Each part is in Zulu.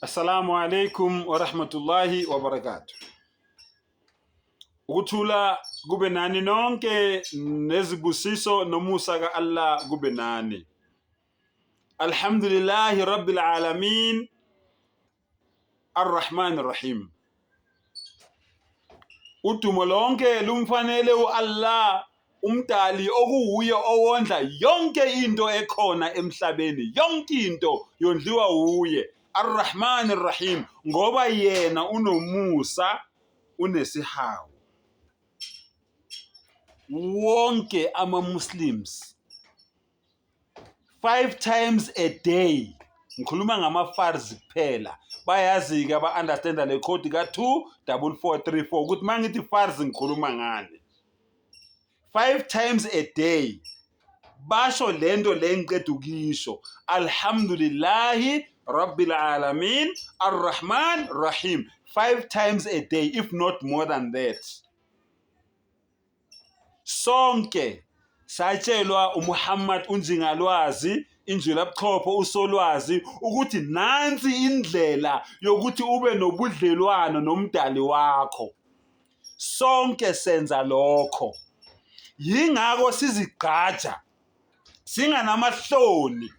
Assalamu alaikum wa rahmatullahi wa barakatuh. Ukuthula kube nani nonke nezibusiso nomusa ka-Allah kube nani. Alhamdulillahi rabbil alamin arrahman rahim. Udumo lonke lumfanele u-Allah umdali okuwuye owondla yonke into ekhona emhlabeni, yonke into yondliwa wuye. Ar-Rahman Ar-Rahim, ngoba yena unomusa unesihawu. Wonke ama-Muslims 5 times a day, ngikhuluma ngama-farz kuphela, bayazi-ke aba-understanda le code ka-2 44 34 ukuthi uma ngithi farz ngikhuluma ngani. 5 times a day basho lento le ngiqeda ukuyisho, alhamdulillahi rabbil alamin arrahman rahim, 5 times a day if not more than that. Sonke satshelwa uMuhammad unjingalwazi injulabuchopho usolwazi ukuthi nansi indlela yokuthi ube nobudlelwano nomdali wakho. Sonke senza lokho, yingakho sizigqaja singanamahloni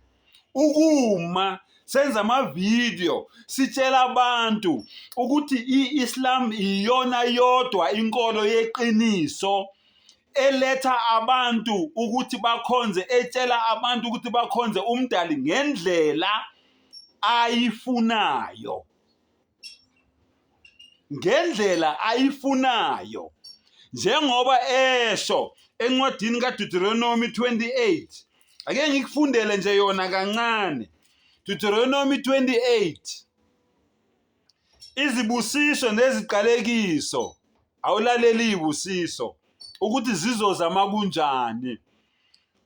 ukuma senza amavidiyo sitshela abantu ukuthi i-Islam iyona yodwa inkolo yeqiniso eletha abantu ukuthi bakhonze, etshela abantu ukuthi bakhonze umdali ngendlela ayifunayo, ngendlela ayifunayo, njengoba esho encwadini kaDeuteronomy 28. Ake ngikufundele nje yona kancane. Deuteronomy 28, izibusiso neziqalekiso. Awulaleli izibusiso ukuthi zizozama kunjani.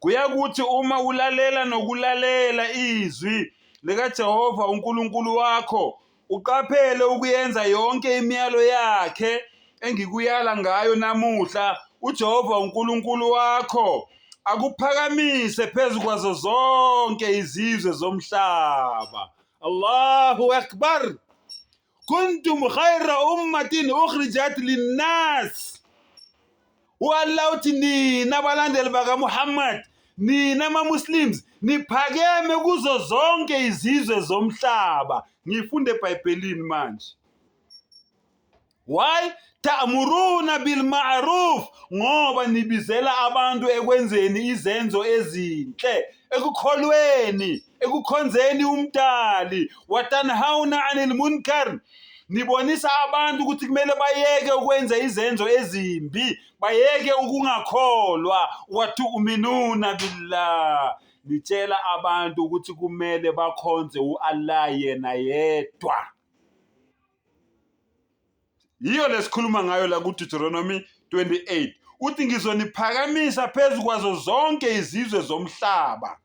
Kuyakuthi uma ulalela nokulalela izwi likaJehova uNkulunkulu wakho, uqaphele ukuyenza yonke imiyalo yakhe engikuyala ngayo namuhla, uJehova uNkulunkulu wakho akuphakamise phezu kwazo zonke izizwe zomhlaba. Allahu Akbar. Kuntum khayra ummatin ukhrijat linnas. U-Allah uthi nina balandeli bakaMuhammad, nina ma-Muslims, niphakeme kuzo zonke izizwe zomhlaba. Ngifunde eBhayibhelini manje. Why? Ta'muruna bil ma'ruf, ngoba nibizela abantu ekwenzeni izenzo ezinhle, ekukholweni, ekukhonzeni umdali. Watanhauna anil munkar, nibonisa abantu ukuthi kumele bayeke ukwenza izenzo ezimbi, bayeke ukungakholwa. Watu'minuna billah, nitshela abantu ukuthi kumele bakhonze u-Allah yena yedwa. Yiyo lesikhuluma ngayo la kuDeuteronomy 28. Uthi ngizoniphakamisa phezu kwazo zonke izizwe zomhlaba.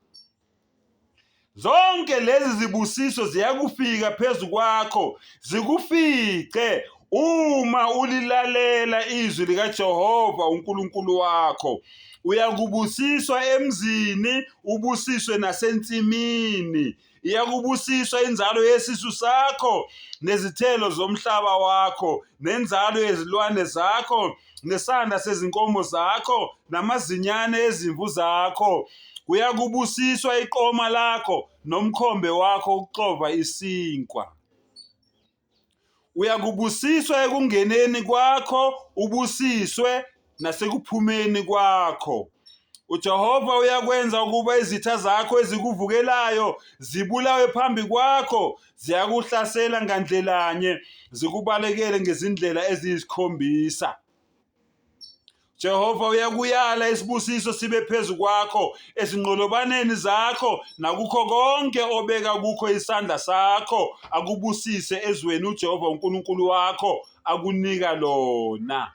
Zonke lezi zibusiso ziyakufika phezu kwakho, zikufice uma ulilalela izwi likaJehova uNkulunkulu wakho. Uyakubusiswa emzini, ubusiswe nasensimini. Iyakubusiswa inzalo yesisu sakho, nezithelo zomhlaba wakho, nenzalo yezilwane zakho, nesanda sezinkomo zakho, namazinyane ezimvu zakho. Kuyakubusiswa iqoma lakho nomkhombe wakho ukuxova isinkwa. Uyakubusiswa ekungeneni kwakho, ubusiswe nasekuphumeni kwakho. UJehova uyakwenza ukuba izitha zakho ezikuvukelayo zibulawe phambi kwakho, ziyakuhlasela ngandlelanye, zikubalekele ngezindlela eziyisikhombisa. Jehova uyakuyala isibusiso sibe phezu kwakho ezinqolobaneni zakho nakukho konke obeka kukho isandla sakho, akubusise ezweni uJehova uNkulunkulu wakho akunika lona.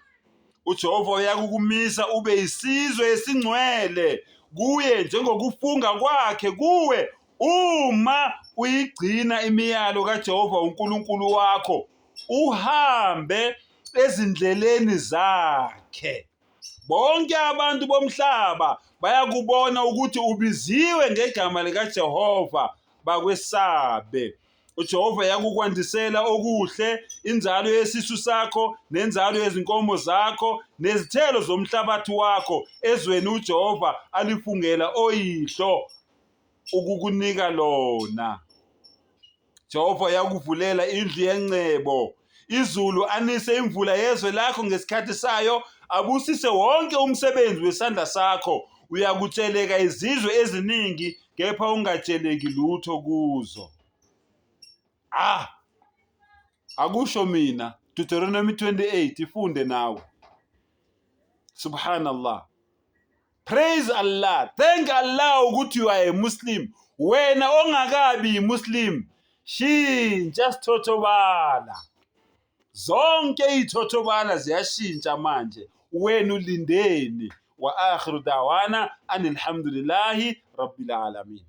uJehova uyakukumisa ube isizwe esingcwele kuye njengokufunga kwakhe kuwe uma uyigcina imiyalo kaJehova uNkulunkulu wakho uhambe ezindleleni zakhe. Bonke abantu bomhlaba bayakubona ukuthi ubiziwe ngegama likaJehova, bakwesabe. UJehova yakukwandisela okuhle, inzalo yesisu sakho, nenzalo yezinkomo zakho, nezithelo zomhlabathi wakho, ezweni uJehova alifungela oyihlo ukukunika lona. Jehova yakuvulela indlu yengcebo, izulu anise imvula yezwe lakho ngesikhathi sayo, abusise wonke umsebenzi wesandla sakho. Uyakutsheleka izizwe eziningi, kepha ungatsheleki lutho kuzo. Ah, akusho mina. Deuteronomy 28 ifunde nawe. Subhanallah. Praise Allah. Thank Allah ukuthi you are a Muslim. Wena ongakabi Muslim, shintsha sithothobala. Zonke izithothobala ziyashintsha manje. Wena ulindeni? Wa akhiru dawana anilhamdulillahi rabbil alamin.